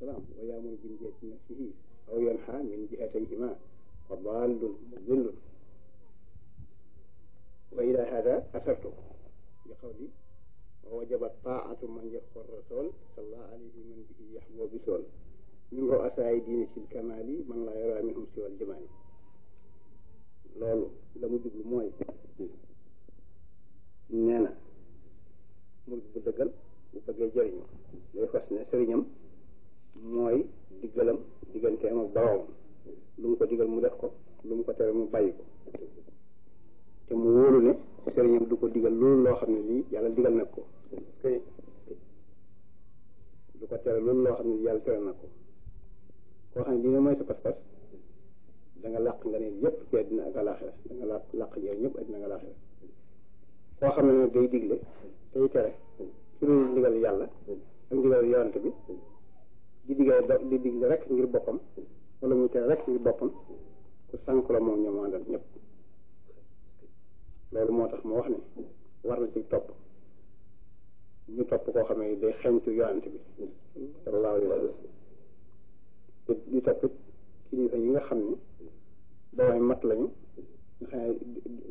والسلام ويامر من جهة نفسه أو ينحى من جهتيهما فضال مضل. وإلى هذا أثرته بقولي ووجبت طاعة من يخفى الرسول صلى الله عليه من به يحبو بسول من رؤساء دين الكمال من لا يرى منهم سوى الجمال. loolu la mu jublu mooy nee na murid bu dëggal bu bëggee jëriñu day fas ne sëriñam mooy diggalam digganteem ak boroomam lu mu ko digal mu def ko lu mu ko tere mu bàyyi ko te mu wóolu ne sëriñam du ko digal loolu loo xam ne lii yàlla digal nag ko du ko tere loolu loo xam ne lii yàlla tere nag ko koo xam ne lii ne mooy sa pas-pas da nga làq nga ne yëpp ci àddina ak alaaxira da nga làq njëriñ ñëpp àddina ak alaaxira koo xam ne day digle tey tere ci lu ndigal yàlla ak ndigal yonent bi di digle rek ngir boppam wala muy tere rek ngir boppam ku sànk la moom ñoom àndal ñëpp. loolu moo tax ma wax ne war na ci topp ñu topp koo xam ne day xeeñtu yonent bi sallallahu alayhi wa sallam te di topp kilifa yi nga xam ne daway mat lañu nga xam ne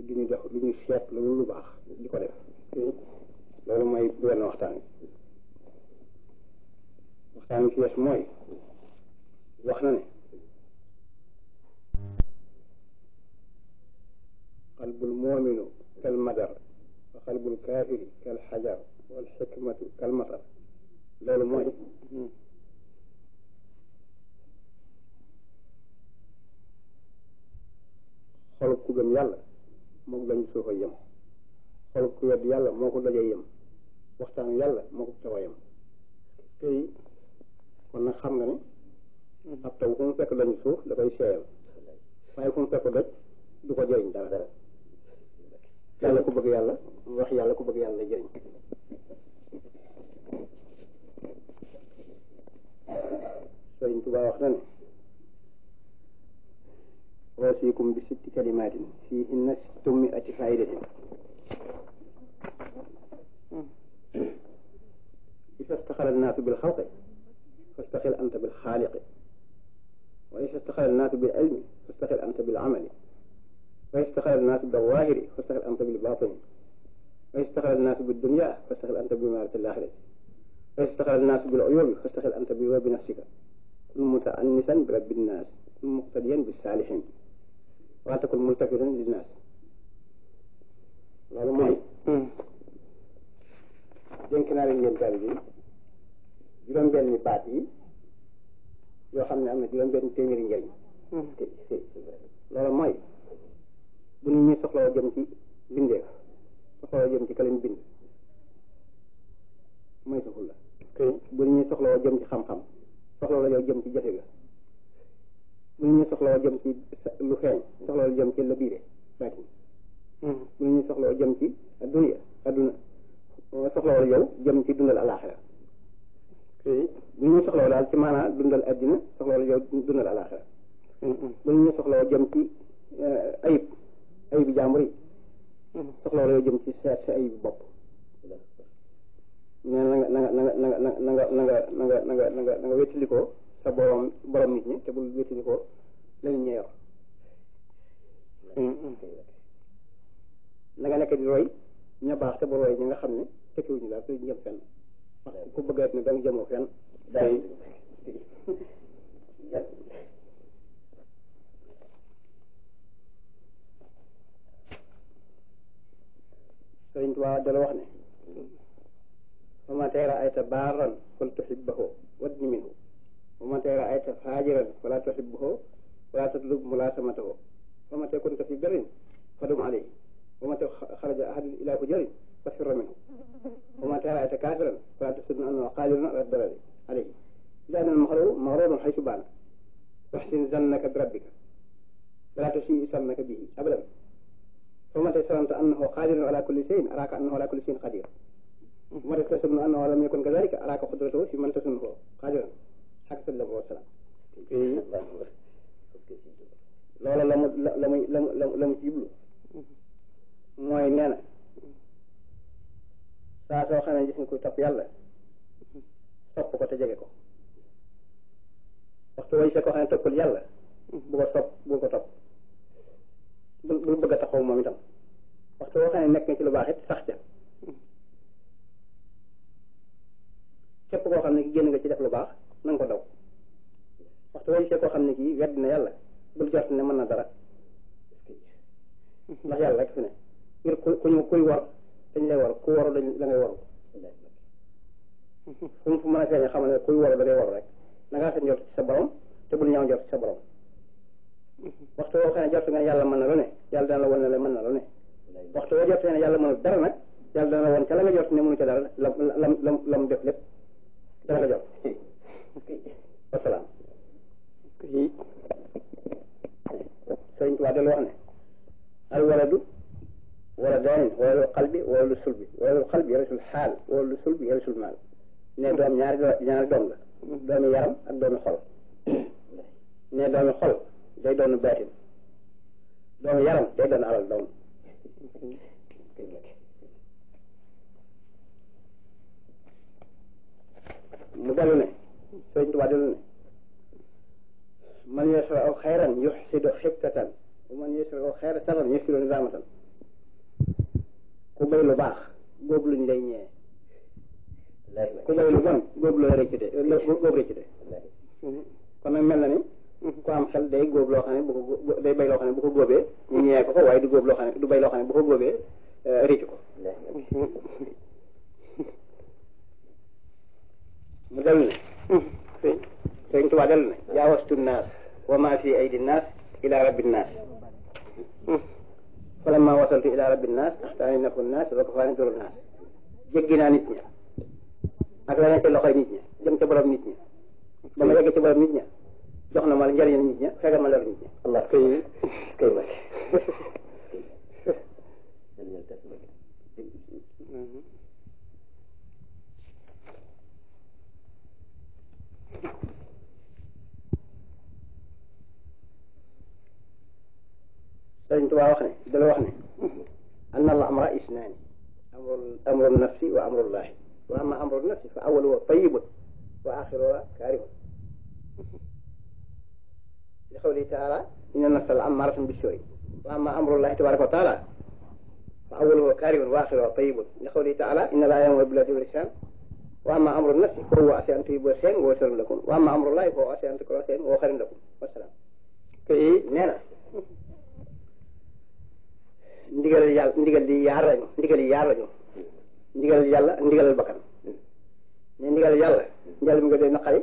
du ñu jox du ñu seet lu baax di ko def loolu mooy benn waxtaan wi fi yes mooy wax na ne qalbul mu'minu kal madar wa qalbul kaafiri kal xajar wal xikmatu kal matar. loolu mooy xolub ku gëm yàlla moo ko gëm suufa yem xolub ku wedd yàlla moo ko dajee yem waxtaanu yàlla moo ko tawa yem tey kon nag xam nga ne ab taw fu mu fekk dañu suuf da koy seeyal waaye fu mu fekk doj du ko jëriñ dara yàlla ku bëgg yàlla wax yàlla ku bëgg yàlla la jëriñ. Sëriñ Tuubaa wax na ne wasiikum bi sitti kalimaatin fiihinna sittu mi'ati faa'idatin إذا استخل الناس بالخلق فاستخل أنت بالخالق وإذا استخل الناس بالعلم فاستخل أنت بالعمل وإذا استخل الناس بالظاهر فاستخل أنت بالباطن وإذا استخل الناس بالدنيا فاستخل أنت بمارة الآخرة وإذا استخل الناس بالعيوب فاستخل أنت بعيوب نفسك كن متأنسا برب الناس كن مقتديا بالصالحين ولا تكن ملتفتا للناس. loolu mooy dénk naa leen yéen taalibe yi juróom-benni baat yi yoo xam ne am na juróom-benn téeméeri njëriñ. loolu mooy bu nit ñi soxlawoo jëm ci bindeef soxlawoo jëm ci ka leen bind mooy sa fulla bu nit ñi soxlawoo jëm ci xam-xam soxlawoo jëm ci jafe ga bu nit ñi soxlawoo jëm ci lu feeñ soxlawoo jëm ci la biire baatin bu nit ñi soxlawoo jëm ci adduna soxlawoo yow jëm ci dundal alaaxira bu ñu soxlawoo daal ci maanaam dundal addina soxlawoo yow dundal alaaxira bu ñu soxlawoo jëm ci ayibi jàmbur yi soxlawoo yow jëm ci seet sa ayibi bopp mais na nga wéttalikoo sa borom nit ñi te bul wéttalikoo leneen ña yor na nga nekk di roy ña baax te bu roy ñi nga xam ne tekkiwuñu daal te jëm fenn ku bëgg a ne danga jëmoo fenn day Sëriñ Tuubaa dala wax ne wa mataa ra'ayta baaran fal tuhibbahu wadni minhu wa mataa ra'ayta faajiran fala tuhibbahu wala tatlub mulaasamatahu wa mataa kunta fi birrin fadum alayhi wa mataa xaraja ahadun ilaa fujrin fafirra minhu wa mataa ra'ayta kaafiran fala tasunna annahu qaadirun ala ad-darari alayhi li'anna al-maghruura maghuurun haysu baana wahsin zannaka bi rabbika wala tusii zannaka bihi abadan wa mataa zananta annahu qaadirun ala kulli shay'in araaka annahu ala kulli shay'in qadiir wa mataa tazunnu annahu lam yakun kadhaalika araaka qudratuhu fi man tazunnuhu qaadiran haka sallallahu alayhi wa sallam. loola la mu ci jublu mooy nee na saa soo xam ne gis nga koy topp yàlla sopp ko te jege ko boo gisee koo xam ne toppul yàlla bu ko sopp bu ko topp bul bëgg a taxaw moom itam waxtu boo xam ne nekk nga ci lu baax it sax ca képp koo xam ne ki génn nga ci def lu baax na nga ko daw waxtu boo gisee koo xam ne kii wedd na yàlla bul jort ne mën na dara ndax yàlla rek fi ne ngir kuy war dañ lay war ku waru dañ la ngay waru fu mën a feeñe xam ne kuy waru da ngay waru rek na ngaa seen jort ci sa borom te bul ñaaw jort ci sa borom waxtu boo xam ne jort nga ne yàlla mën na lu ne yàlla dana la won ne la mën na lu ne waxtu boo jortee ne yàlla mënul dara nag yàlla dana la won ca la nga jort ne mënu ca dara lam def lépp dana nga jort wasalaam Sëriñ Tuubaa dal wax ne al waladu waladaani waladul qalbi waladul sulbi waladul qalbi yarisul xaal waladul sulbi yarisul maal ne doom ñaari doom la doomi yaram ak doomi xol ne doomi xol day doon baatin doomi yaram day doon alal doom mu dellu ne Sëriñ Tuubaa dellu ne man yasra'u xayran yuxsidu xibtatan wa man yasra'u xayran sarran yusiru nizaamatan ku bay lu baax góob luñ lay ñee ku bay lu bon góob loo rëccute góob rëccute kon nag mel na ni ku am xel day góob loo xam ne bu ko day bay loo xam ne bu ko góobee ñu ñee ko waaye du góob loo xam ne du bay loo xam ne bu ko góobee rëcc ko mu dellu ne Sëriñ Tuubaa dellu ne jaawastu naas wa maa fi aydi naas ila rabbi naas falamma wasaltu ila rabbi naas axtaani nafu naas wa kafaani duru naas jéggi naa nit ña ak la nekk loxoy nit ña jëm ca borom nit ña ba ma yegg ci borom nit ña jox na ma la njëriñal nit ña fegal ma lor nit ña Allah kay ma Sëriñ Tuubaa wax ne dala wax ne anna al amra isnaani amru nafsi wa amrullahi wa amma amru nafsi fa awwaluhu tayyibun wa axiruhu kaarihun li qawlihi taala inna nafsa la ammaratun bis-suu'i wa amma amrullahi tabaraka wa taala fa awwaluhu kaarihun wa axiruhu tayyibun li qawlihi taala inna laa ya'muru bil-'adli wal-ihsaan wa amma amru nafsi fa huwa asaa an tuhibbu shay'an wa huwa sharrun lakum wa amma amrullahi fa huwa asaa an takrahu shay'an wa huwa khayrun lakum wasalaam kay nee na ndigal yàlla ndigal yi yaar lañu ndigal yàlla ak ndigalal bakkan ne ndigal yàlla njël mi nga day naqari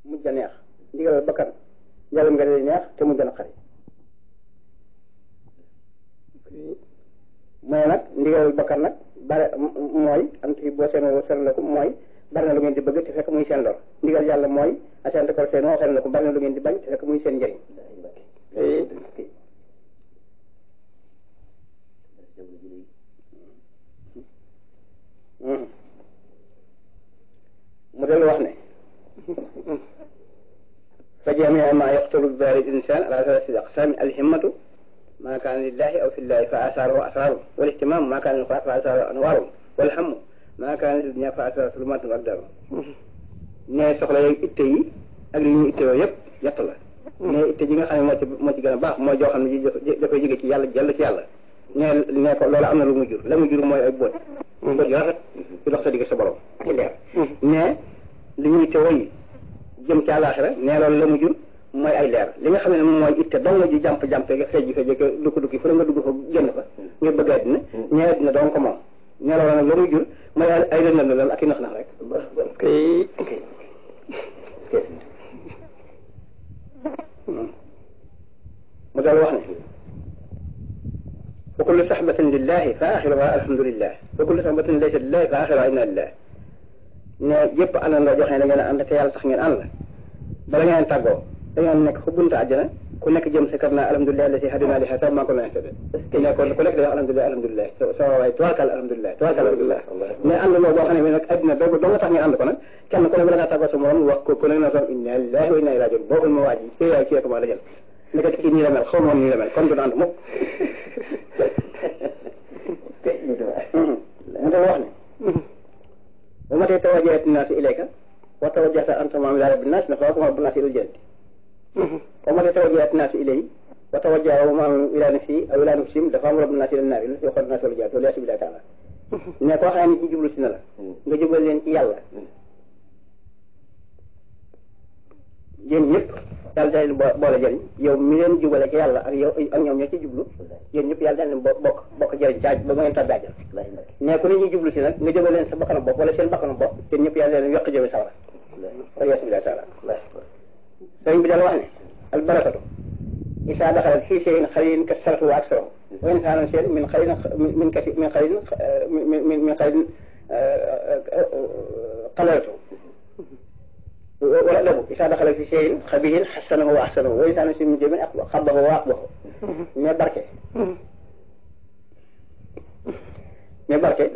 mujj a neex ndigalal bakkan njël mi nga day neex te mujj a naqari mooy nag ndigalal bakkan nag bare mooy am ti boo seen woo seen la ko mooy bari na lu ngeen di bëgg te fekk muy seen lor ndigal yàlla mooy asante ko seen woo seen la ko bari na lu ngeen di bañ te fekk muy seen njëriñ mu dellu wax ne fa jamia ma yaqtulu bari insan ala thalathati aqsami alhimmatu ma kaana lillahi aw fillahi fa asaaruhu asraaru wal ihtimaamu ma kaana lil fa asaaruhu anwaaru wal hammu ma kaana li dunya fa asaaruhu sulumaatun wa aqdaaru ne soxla yeeg itte yi ak li ñu itte yooyu yëpp yett la ne itte ji nga xam ne moo ci gën a baax mooy joo xam ne dafay jóge ci yàlla jëll ci yàlla ne ko loolu am na lu mu jur la mu jur mooy ay bët bët yu rafet yu dox sa digg sa borom ak leer ne li ñuy itte woyi jëm ci àllaaxira ne loolu la mu jur mooy ay leer li nga xam ne moom mooy itte dong ji jàmp-jàmpe nga feej feej dukki fu la nga dugg fa génn fa ngir bëgg àddina ñee àddina doon ko moom ne loolu nag la muy jur mooy ay lëndëm ak i nax-nax rek mu dal wax ne fa kullu saxbatin lillahi fa axiruha alhamdulillah wa kullu saxbatin laysa lillahi fa axiruha inna lillah ne yëpp àndandoo joxe da ngeen a ànd te yàlla tax ngeen ànd la bala ngeen tàggoo da ngeen nekk fu bunta àjjana ku nekk jëm si kër naa alhamdulilah la si hadina li xeetam maa ko leen tëdd ne kon ku nekk day wax alhamdulilah alhamdulilah soo waay tuwaakal alhamdulilah tuwaakal alhamdulilah mais àndandoo boo xam ne nag àddina doo nga tax ngeen ànd ko nag kenn ku ne bala ngaa tàggoo sa morom wax ko ku nekk na soon inna lillahi wa inna ilayhi rajiun bokkul ma waaj ci yaay ci ma la jël nekkati kii nii la mel xaw ma woon nii la mel kon du ànd mukk mu dal wax ne wa matee tawajjahat naasu ilayka wa tawajjahta anta maam ila rabbi naas nafa kuma naas ilal jannati wa matee tawajjahat naasu ilayhi wa tawajjaha maam ila nafsi aw ila nafsim dafa am rabbi naas ila naar yi waxoon naas wala jannati wala yasubillahi taala ne koo xam ne ci jublu si na la nga jubal leen ci yàlla yéen ñëpp yàlla daal leen boole jëriñ yow mi leen jubale ci yàlla ak yow ak ñoom ñoo ci jublu yéen ñëpp yàlla daal leen bokk jëriñ caaj ba ngeen tàbbi àjjana ne ku ne ñuy jublu si nag nga jubal leen sa bakkanam bopp wala seen bakkanam bopp yéen ñëpp yàlla leen yokk jëme sawara wala yasubillahi taala sëriñ bi daal wax ne al barakatu isa daxalat fii shay'in xayrin kasaratu wa aksarahu wa in kaana shay'un min xayrin min xayrin qalalatu wala dabu isa daxalat fii shay'in xabihin xasanahu wa axsanahu wa in kaana shay'un min jamin xabahu wa aqbahu mais barke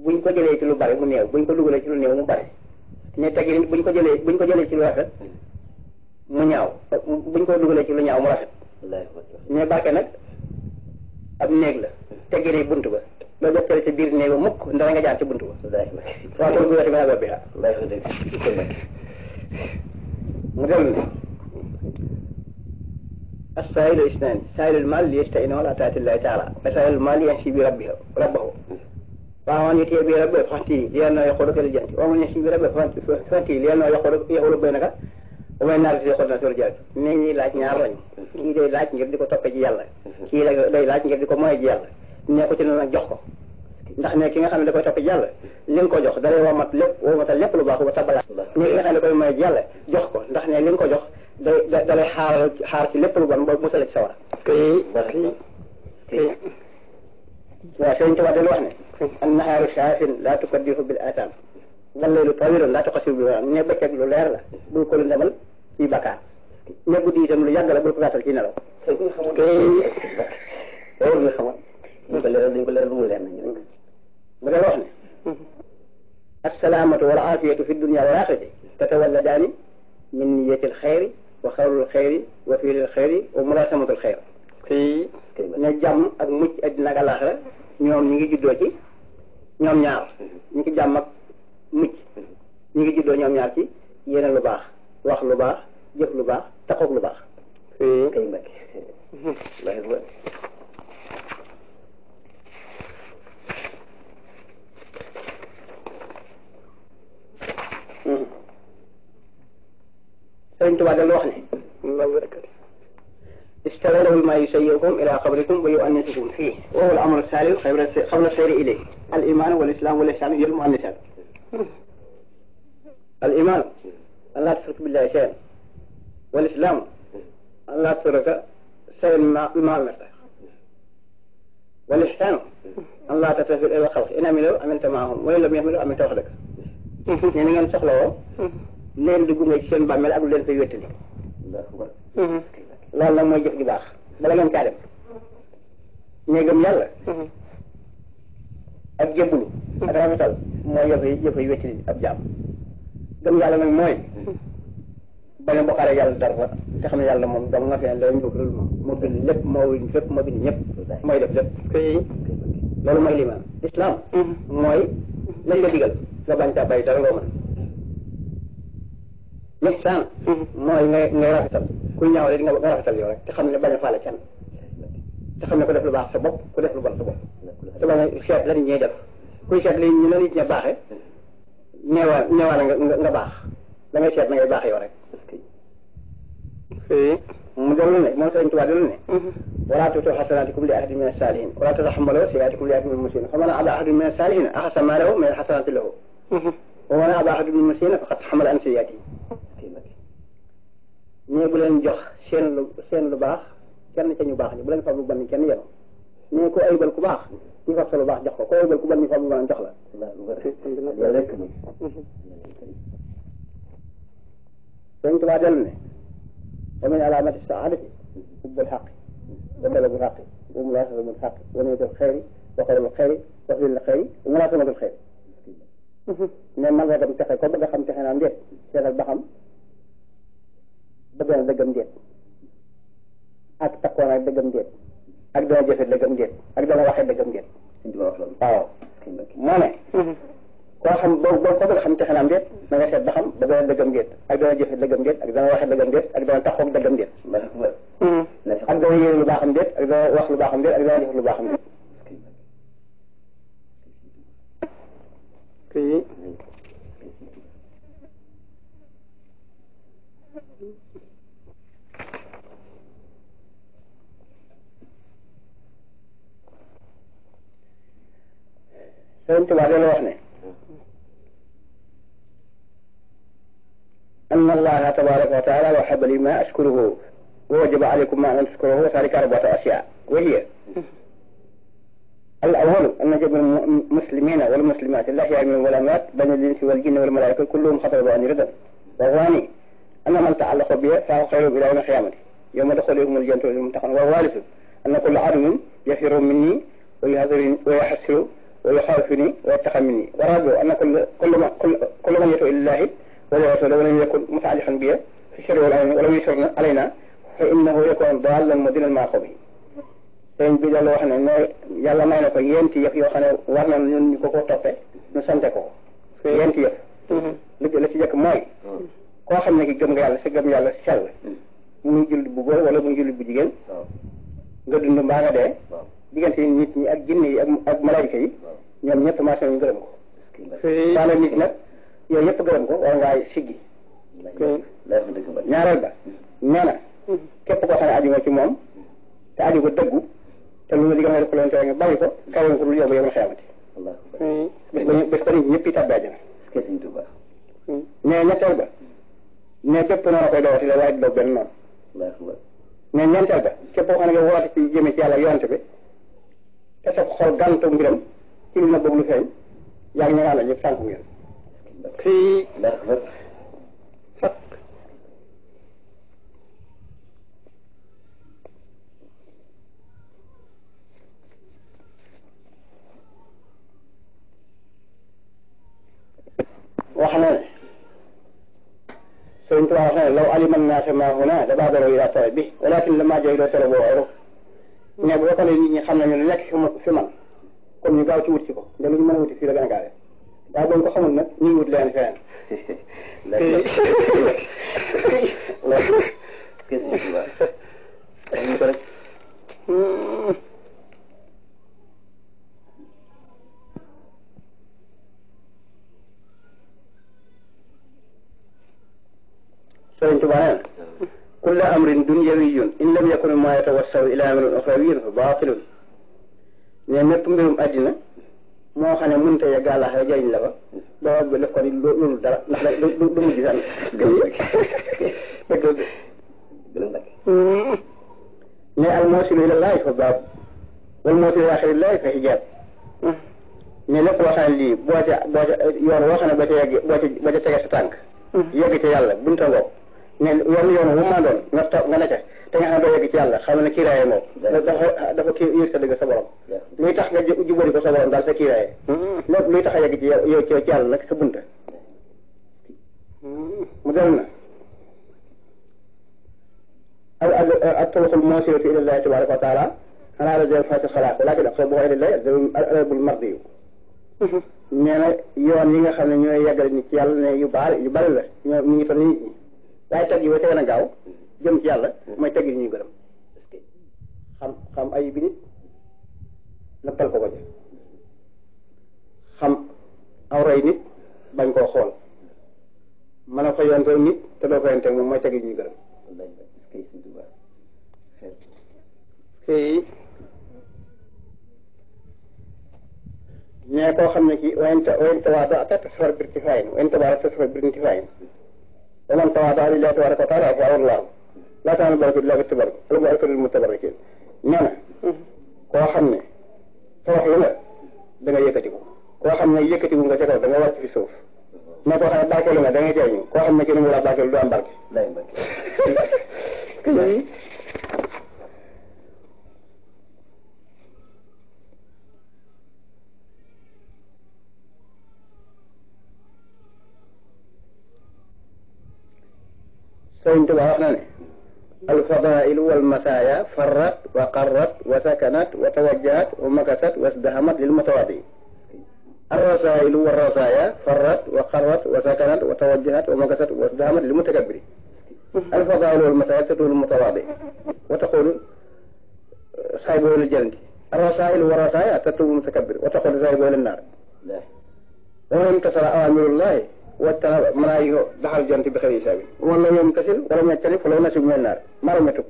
buñ ko jëlee ci lu bari mu néew buñ ko dugalee ci lu néew mu bari ne tegi buñ ko jëlee ci lu rafet mu ñaaw buñ ko dugalee ci lu ñaaw mu rafet mais barke nag ab néeg la teggee bunt ba loo jottale ci biir néeg ba mukk ndara nga jaar ci bunt ba waaw tool bu weti ba bi mu dellu ne as-saa'ilu isnaani saa'ilul maal li yasta'ina ala taatillahi taala wa saa'ilul maal yansi bi rabbahu ومن يطيع بربه فانتي لأنه يقولك الجنة ومن يشي بربه فانتي لأنه يقول بينك ومن النار يقول نسول الجنة نيني لاج ñaar lañ kii day laaj ngir di ko toppe ci yàlla kii day laaj ngir di ko moy ci yàlla ne ko ci nag jox ko ndax ne ki nga xam ne da koy toppe ci yàlla li nga ko jox da lay womatal lépp lu baax ba tabala ne ki nga xam ne da koy moy ci yàlla jox ko ndax ne li nga ko jox da lay xaar ci lépp lu bon ba musal ci sawara waaw Sëriñ Tuubaa dañu wax ne an-nahaaru shaafin laa tukaddifu bil aasaam wal laylu tawiilun laa tuqassir bil manaam ne bëccëg lu leer la bul ko lu ndemal ci bakkaar ne guddi itam lu yàgg la bul ko gàttal ci nelaw loolu nga xamoon dañ ko leeral mu leer nañ mu dal wax ne assalaamatu wal aafiyatu fi dunya wal aaxirati tatawalladaani min niyyatil xayri wa xawlul xayri wa fiilil xayri wa mulaasamatul xayr ne jàmm ak mucc àddina ak àllaaxira ñoom ñi ngi juddoo ci ñoom ñaar ñi ngi jàmm ak mucc ñi ngi juddoo ñoom ñaar ci yéene lu baax wax lu baax jëf lu baax taxoog lu baax kay mbakki Sëriñ Tuubaa dal wax ne استولوا ما يسيركم إلى قبركم ويؤنسكم فيه وهو الأمر الثالث قبل السير إليه الإيمان والإسلام والإحسان هي المؤنسات الإيمان أن لا تشرك بالله شيئا والإسلام أن لا تترك شيئا مع المفتاح والإحسان أن لا تتفل إلى الخلق إن عملوا أمنت معهم وإن لم يعملوا أمنت وحدك يعني ngeen soxlawoo leen di gunge ci seen bàmmeel ak lu leen fay wéttali loolu nag mooy jëf ju baax bala ngeen caa dem ñee gëm yàlla ak jébbalu ak rafetal mooy yëfay wetti ab jaam gëm yàlla nag mooy bañ a bokkaale yàlla dara te xam ne yàlla moom dong nga fi ne lañ bëgg loolu moom moo bind lépp moo wiñ fépp moo bind ñëpp mooy def lépp loolu mooy limaan islam mooy lañ la digal nga bañ caa bàyyi dara loo mën lihsaan mooy ngay rafetal kuy ñaaw rek nga rafetal yow rek te xam ne bañ a faale kenn te xam ne ku def lu baax sa bopp ku def lu bon sa bopp te bañ a seet la nit ñuy def kuy seet li ñu la nit ña baaxee ñeewaale nga baax da ngay seet na ngay baax yow rek mu dellu ne moom Sëriñ Tuubaa dellu ne wala tuutu xasanaatikum li ahadin min as-saalihiin wala taxammalu sayyi'aatikum li ahadin min al-muslimiin fa man aba ahadun min as-saalihiin axasa maalahu min al-xasanaati lahu wa man aba ahadun min al-muslimiin faqad xamala an sayyi'aatihi ne bu leen jox seen lu baax kenn ca ñu baax ñi bu leen fab lu bon kenn yéen ne ko ayibal ku baax ñu fab sa lu baax jox ko ayibal ku bon ñu fab lu bon jox la Sëriñ Tuubaa dellu ne wa min alaamati saadati hubbul xaqi wa talabul xaqi wa mulaasamatul xaqi wa niyatul xayri wa qawlul xayri wa fi'lul xayri wa mulaasamatul xayri ne man nga dem texe ko bëgg a xam texe naa ndéet seetal ba xam bëgg na dëggam déet ak takkoon ak dëggam déet ak dana jëfe dëggam déet ak dana waxe dëggam déet waaw moo ne koo xam boo ko bëgg xam texe na am déet na nga seet ba xam da nga dëggam déet ak dana jëfe dëggam déet ak dana waxe dëggam déet ak dana taxoog dëggam déet ak dana yéene lu baaxam déet ak dana wax lu baaxam déet ak dana jëf lu baaxam déet Sëriñ Tuubaa dana wax ne أن الله تبارك وتعالى وهب لي ما أشكره ووجب عليكم ما أن تشكروه وذلك أربعة أشياء وهي الأول أن جميع المسلمين والمسلمات الأحياء والأموات بين الإنس والجن والملائكة كلهم خطبوا عن رضا والثاني أن من تعلق به فهو خير إلى يوم القيامة يوم دخولهم الجنة المنتقم والثالث أن كل عدو يفر مني ويحسر ويخافني ويتقى مني والرابع أن كل من يدعو إلى الله ولو لم يكن متعلقا به في الشر ولم يشر علينا فإنه يكون ضالا مضلا مع قومه. sëñ bi daal wax ne yàlla may na ko yenti yëf yoo xam ne war na ñun ñu ko toppee ñu sante ko yenti yëf la ci jëkk mooy koo xam ne ki gëm nga yàlla si gëm yàlla si sell muy jullit bu góor wala muy jullit bu jigéen nga dund mbaa nga dee diggante nit ñi ak jinne yi ak malaayika yi ñoom ñëpp marché ñu gërëm ko daana nit nag yooyu yëpp gërëm ko war ngaa siggi ñaareel ba nee na képp koo xam ne aju nga ci moom te aju ko dëggu te lu li nga xam ne ko nga bàyyi ko kawe nga ko dul yóbbu yow na xeamati bés ba nit ñëpp yi tàbbi àjjana mais ñetteel ba ne bépp noonu koy dowati la waaye di doog benn noonu mais ñeenteel ba képp koo xam ne nga woote ci jëme ci yàlla yonte bi te sa xol gàntu mbiram ci lu na bëgg lu feeñ yaa ngi ñu naan la ñëpp sànku ngeen fii wax na ne Sëriñ Tuubaa wax na ne law alima naasa maa huna la baadaru ilaa talabi bi walakin lammaa jahiluu talabuhu uruf ne bu ko ne nit ñi xam nañu ne nekk fi man kon ñu gaaw ci wut si ko nde lu ñu mën a wuti fii la gën a gaawee waaye boo ko xamul nag ñu ngi wut leen feneen Sëriñ Tuubaa nee na kullu amrin dunyawiyyun in lam yakun ma yatawassalu ila amrin uxrawiyyin fa baatilun ne mépp mbirum àddina moo xam ne mënut a yegg àllaaxira jëriñ la fa doo def ko ni loolu dara ndax du mujj sax ne al muusilu ilallaahi fa baab wal muusilu ilaa xayrillaahi fa hijaab ne lépp loo xam ne lii boo ca yoon woo xam ne boo ca tege sa tànk yegg ci yàlla bunta ngoog ne yoon wu ma doon nga ne ca te nga xam ne doo yegg ci yàlla xam ne kiiraaye moom dafa kii yëg sa dëgg sa borom luy tax nga jubali ko sa borom daal sa kiiraaye lépp luy tax a yegg ci yow ci yàlla nag sa bunta mu del na ak tawaxul moosilatu ilallahi tabaraka wa taala xanaa la jël fati xalaat laakin ak soo boo ilallahi adabul mardi yu nee na yoon yi nga xam ne ñooy yeggal nit ci yàlla ne yu bari la ñoo ñu ngi toll nit ñi waaye teg yi ba teg na gaaw jëm ci yàlla mooy teg yi ñuy gërëm xam ay bi nit nëppal ko ci xam awray nit bañ koo xool mën a fayante nit te doo fayante moom mooy teg yi ñuy gërëm ñee koo xam ne kii wayen tawaada tasfar bir tifaayin wayen tabaara tasfar bir intifaayin wa man tawaada lillahi tabaraka wa taala fa awallahu laa taala baraka illa bi tabaraka wala bu alkadul mutabarrikin nee na koo xam ne torox lu nga da nga yëkkatiku koo xam ne yëkkatiku nga ca kaw da nga wàcc fi suuf mais koo xam ne barkeelu nga da nga jëriñu koo xam ne ki mu la barkeelu du am barke Sëriñ Tuubaa wax na ne alfadailu walmasaaya farrat wa qarrat wa sakanat wa tawajjahat wa makasat wasdahamat lil mutawaadi الرسائل والرسايا فرت وقرت وسكنت وتوجهت ومكثت وازدهمت للمتكبر. الفضائل والمسائل تدل المتواضع وتقول صاحبه للجنة. الرسائل والرسايا تتوب المتكبر وتقول صاحبه للنار. ومن امتثل أوامر الله واجتنب مناهيه دخل الجنة بخير حساب، ومن لم يمتثل ولم يجتنب فله نصيب من النار ما لم يتب.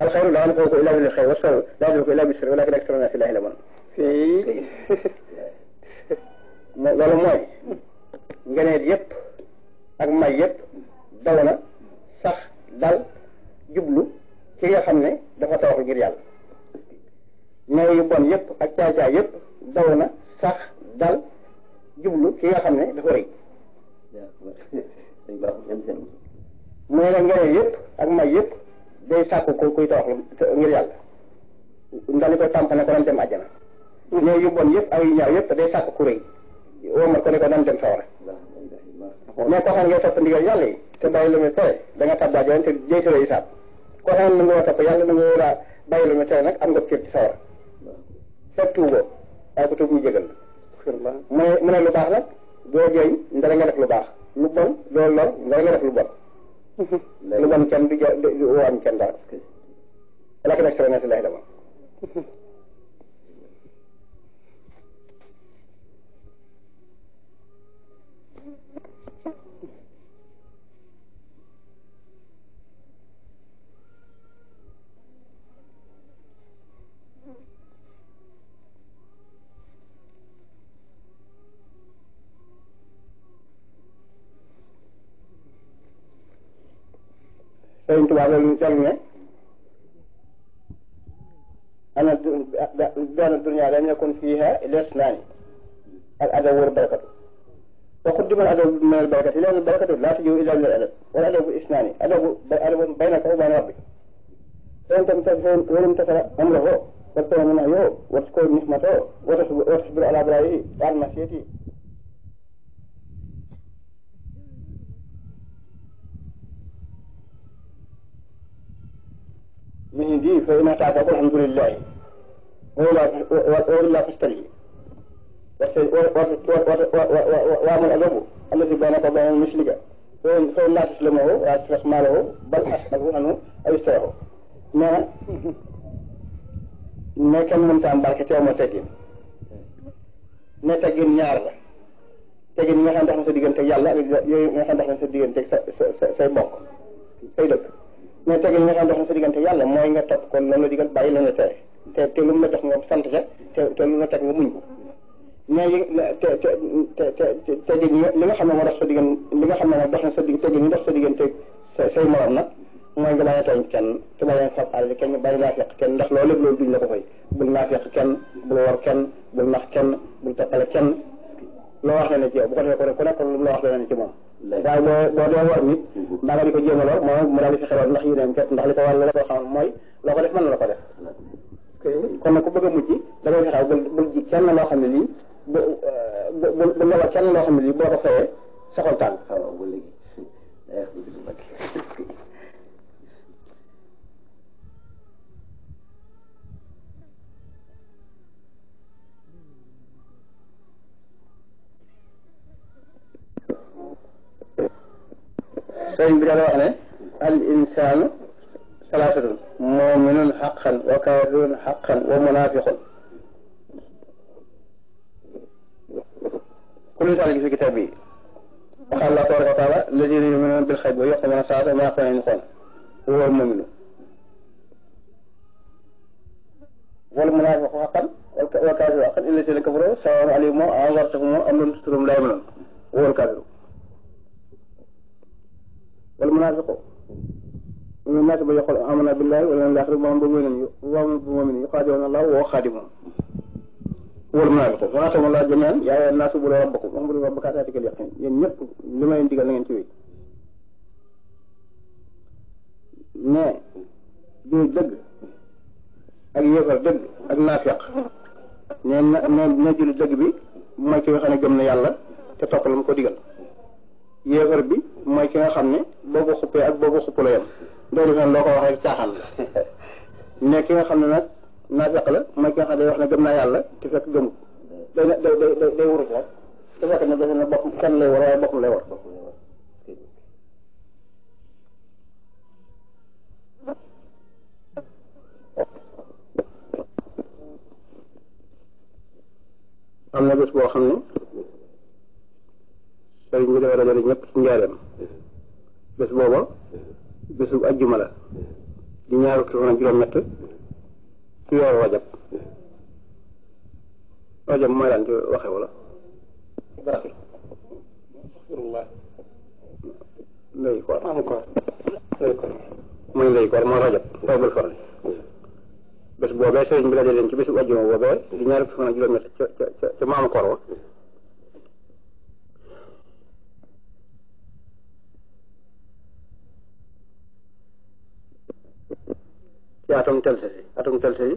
الخير لا ينفعك إلا بالخير والشر لا يدرك إلا بالشر ولكن أكثر الناس لا يعلمون. loolu mooy ngeneet yëpp ak may yëpp daw na sax dal jublu ci nga xam ne dafa tawaxul ngir yàlla. ñooy yu bon yëpp ak caay-caay yëpp daw na sax dal jublu ci nga xam ne dafa rëy. mu ne la ngeneet yëpp ak may yëpp day sàkku ko kuy tawaxul ngir yàlla ndali ko tàmp ne ko doon dem àjjana. ñooy yu bon yëpp ak yu ñaaw yëpp day sàkku ku rëy wóomal ko ne ko nan dem sawara. mais koo xam ne ngay topp ndigal yàlla yi te bàyyi lu muy tere da nga tàbbaa joon te jëy solo isaab. koo xam ne na nga topp yàlla na nga war a bàyyi lu muy tere nag am nga cër ci sawara. fekk tuuboo waaye ko tuub ñu jégal la. mu ne lu baax nag doo jëy ndara nga def lu baax lu bon doo lor ndara nga def lu bon. lu bon kenn du woo am kenn daal. laki nag solo na si lay dama. Sëriñ Tuubaa loolu ñu seetlu ne ana benn dunya lam yakun fiiha illa isnaani al adab wal barakatu wa qaddima al adab min al barakati la'anna al barakatu laa taji'u illa min al adab wal adabu isnaani adabu baynaka wa bayna rabbik ولم تسل أمره واتبع نهيه وتشكر نعمته وتصبر على بلائه وعلى معصيته. من دي فإن تعتقد الحمد لله وإلا فاستري وأمر الأدب الذي بينك وبين المشرك فإن لا تسلمه ولا تسلم ماله بل أسلمه عنه أو يستره. mais kenn mënut a am barke te amoo teggin ne teggin ñaar la teggin yi nga xam ne dox na sa diggante yàlla ak yooyu nga xam ne dox na sa diggante say bokk say dëkk mais teggin yi nga xam ne dox na sa diggante yàlla mooy nga topp kon loolu la digal bàyyi la nga tere te lu mu la jox nga sant ca te lu la teg nga muñ ko mais teggin li nga xam ne moo dox sa diggante li nga xam ne nag dox na sa digg teggin yi dox sa diggante say morom nag mooy nga bañ a tooñ kenn te bañ a fab àll kenn bañ naa fekk kenn ndax loolu lépp loolu duñ la ko fay bul naa fekk kenn bul war kenn bul nax kenn bul toppale kenn loo wax ne ci yow bu ko defee ku nekk lu mu la wax ne ci moom waaye boo dee war nit mbaa nga di ko jéem a lor moom mu daal di fi xelal ndax yéneem képp ndax li ko war la ko xam mooy loo ko def mën na la ko def kon nag ku bëgg a mujj da ngay fexew bul ji kenn loo xam ne lii bu la war kenn loo xam ne lii boo ko fayee saxol tàng sëriñ bi daal wax ne al insaanu salaasatun mu'minun haqqan wa kaafirun haqqan wa munaafiqun kullu zaalika fi kitaab bi wa qaala Allaahu tabaaraka wa ta'aalaa allaziina yu'minuuna bil ghaybi wa yuqiimuuna as-salaata wa mimmaa razaqnaahum yunfiquun wa huwa al-mu'minu wal munaafiqu haqqan wal kaafiru haqqan allaziina kafaruu sawaa'un alayhim a anzartahum am lam tunzirhum laa yu'minuun wa huwa al-kaafiru والمنافق من الناس يقول آمنا بالله واليوم الآخر وهم بالمؤمنين يخادعون الله وهو خادمهم والمنافق فناتهم الله جميعا يا أيها الناس اعبدوا ربكم واعبدوا ربك حتى يأتيكم اليقين yéen ñëpp li ma leen digal na ngeen ci wéy mais bii dëgg ak yéefar dëgg ak naafeq ne julli dëgg bi mooy ki nga xam ne gëm na yàlla te topp la mu ko digal yéefar bi mooy ki nga xam ne boo ko xuppee ak boo ko xupp la yem loolu fen loo ko wax rek caaxaan la ne ki nga xam ne nag naafeq la mooy ki nga xam ne day wax ne gëm naa yàlla te fekk gëmut day wurut rek su fekkee ne defe na bopp kenn lay war waaye boppam lay war am na bés boo xam ne sëriñ bi dafa dajale ñëpp ci njaareem bés booba bésu ajjuma la di ñaar fukki fan ak juróom-ñett ci weeru rajab mooy daan ci waxe wala ndey koor mooy ndey koor mooy rajab tawbal farli bés boobee sëriñ bi dajale leen ci bésu ajjuma boobee di ñaar fukki fan ak juróom-ñett ca maamu koor wa ci atum telse si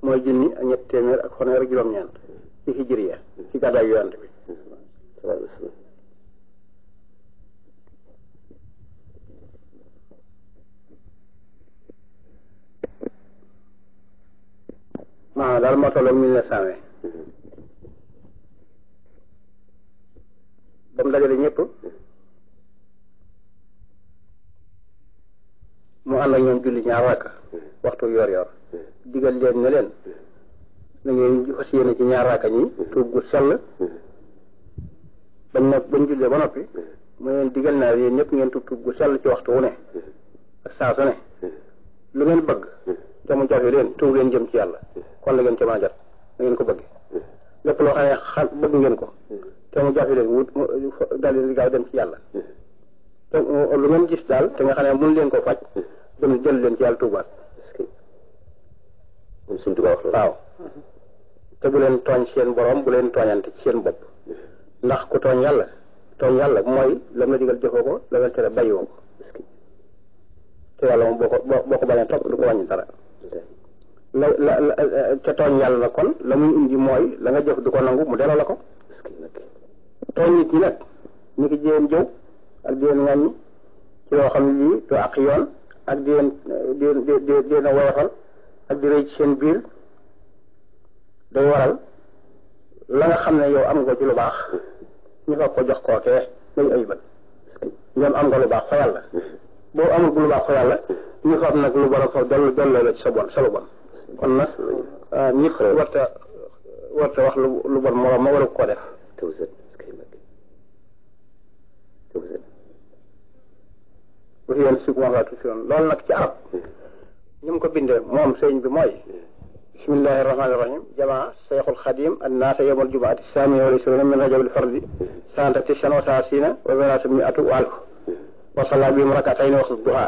mooy junni ak ñetti téeméer ak fanweer ak juróom-ñeent ci hijriya ci gàddaay yonent bi maanaam daal moo tolloog 1900 ba mu dajale ñëpp mu ànd ak ñoom julli ñaar rakka waxtu yor digal leen ne leen na ngeen fas yéene ci ñaar rakka ñi tuub gu sell bañ jullee ba noppi mu leen digal naa yéen ñëpp ngeen tuub gu sell ci waxtu wu ne ak saa su ne lu ngeen bëgg te mu jafe leen tuub leen jëm ci yàlla kon la ngeen ca mën a jot na ngeen ko bëgg lépp loo xam ne bëgg ngeen ko te mu jafe leen wut dal di gaaw dem ci yàlla te lu ngeen gis daal te nga xam ne mënu leen ko faj dem jël leen ci yàlla tuubaat suñ tubaab wax waaw te bu leen tooñ seen borom bu leen tooñante ci seen bopp ndax ku tooñ yàlla mooy la nga digal jëfoo ko la nga tere bàyyiwoo ko te yàlla moom boo ko bañee topp du ko wàññi dara te tooñ yàlla nag kon la muy indi mooy la nga jëf du ko nangu mu delloo la ko tooñ nit ñi nag ni ki jéem jëw ak di leen ŋàññi ci loo xam ne lii du ak yoon ak di leen a woyofal ak di rëy ci seen biir day waral la nga xam ne yow am nga ci lu baax ñu fa ko jox kookee lañu ayibal ñoom am nga lu baax fa yàlla boo amul lu baax fa yàlla ñu fa am nag lu bon fa dolloo la ci sa lu bon kon nag nit warta wax lu bon moroom ma war a ko def bu fi yéen sukuma fa tuuti yoon loolu nag ci arab ñu mu ko bindee moom sëñ bi mooy bismillahi rahmani rahim jamaa cheikhul xadim annaasa yawmal jumaati saamina wal ishrina min rajabil fardi sanata tisan wa saasina wa zalaasa mi'atu wa alf wa salla bihim rakatayni waqta duha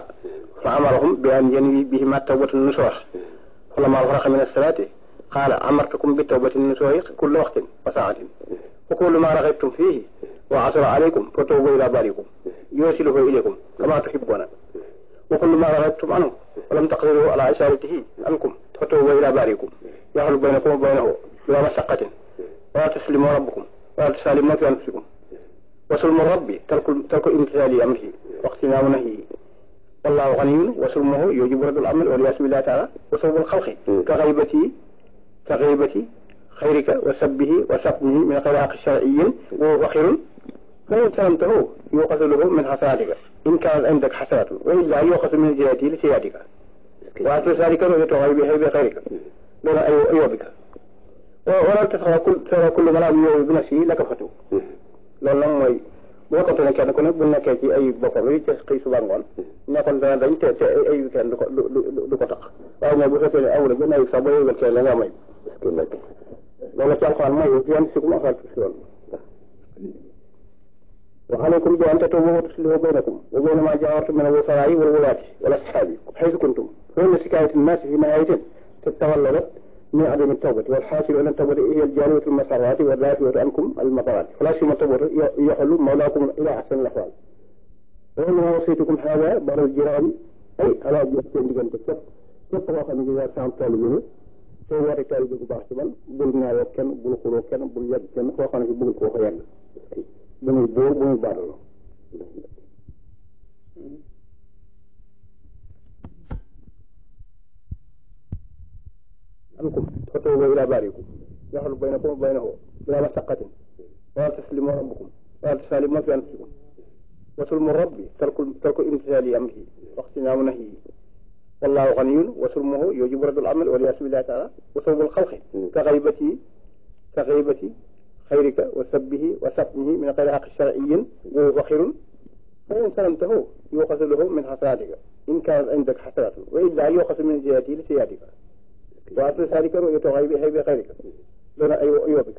fa amarahum bi an yanwi bihima tawbatan nusuha falamma faraga min as-salati qaala amartukum bi tawbatin nusuhi kulla waqtin wa saatin wa kullu ma raghibtum fihi wa asra alaykum fa tawbu ila barikum yusiluhu ilaykum kama tuhibbuna wa kullu ma raghibtum anhu wa lam taqdiru ala isharatihi ankum fa tawbu ila barikum yahlu baynakum wa baynahu bila mashaqqatin wa tuslimu rabbukum wa tusalimu fi anfusikum wa sulmu rabbi tarku imtithali amrihi wa iqtinamu nahyihi wallahu ghaniyyun wa sulmuhu yujibu raddal amri wal yasbi billahi ta'ala wa sawbul khalqi ka ghaibati khayrika wa sabbihi wa sabbihi min ghayri haqqi shar'iyyin wa khairun فإن سلمته يؤخذ له من حسناتك إن كانت عندك حسنات وإلا يؤخذ من زيادته لسيادك وأصل ذلك رؤيته بخيرك دون أيوبك ولا ترى كل ملام يؤوي بنفسه لكفته loolu nag mooy boo ko tënee kenn ku ne bu nekkee ci ay boppam yi ci xëy suba ngoon nekkoon dana dañ te ay weekend du ko tax waaye mooy bu fekkee ne awula ba nawet sax ba yëgal kenn la nga may loolu ci alxuraan mooy yan si ku ma afal si woon وعليكم بأن تتوبوا وتصلحوا بينكم وبين ما جاورتم من الوفراء والولاة والأصحاب حيث كنتم فإن شكاية الناس في نهاية تتولد من عدم التوبة والحاصل أن التوبة هي الجالية المسارات والرافعة عنكم المطرات فلا سيما التوبة يحل مولاكم إلى أحسن الأحوال وإنما وصيتكم هذا بر الجيران أي على جهتين ديغان تكتب képp koo xam ne yaa sam tool bi soo wootee tool bi bu baax ci man bul ñaayoo kenn bul xuloo kenn bul yegg kenn koo xam ne si bëggul koo ko yegg bu muy bóor bu muy baadaloo ankum fa tawbu ila baarikum yaxlu baynakum wa baynahu بلا مشقة ولا تسلموا ربكم ولا تسالموا في أنفسكم وسلم الرب ترك امتثال أمره واقتناء نهيه والله غني وسلمه يوجب رد العمل والياس بالله تعالى وسلم الخلق كغيبة خيرك وسبه وسبه من غير حق شرعي وهو فخر فإن سلمته يؤخذ له من حسناتك إن كانت عندك حسنات وإلا يؤخذ من جهته لسيئاتك وأصل ذلك رؤية غيب خيرك دون أيوبك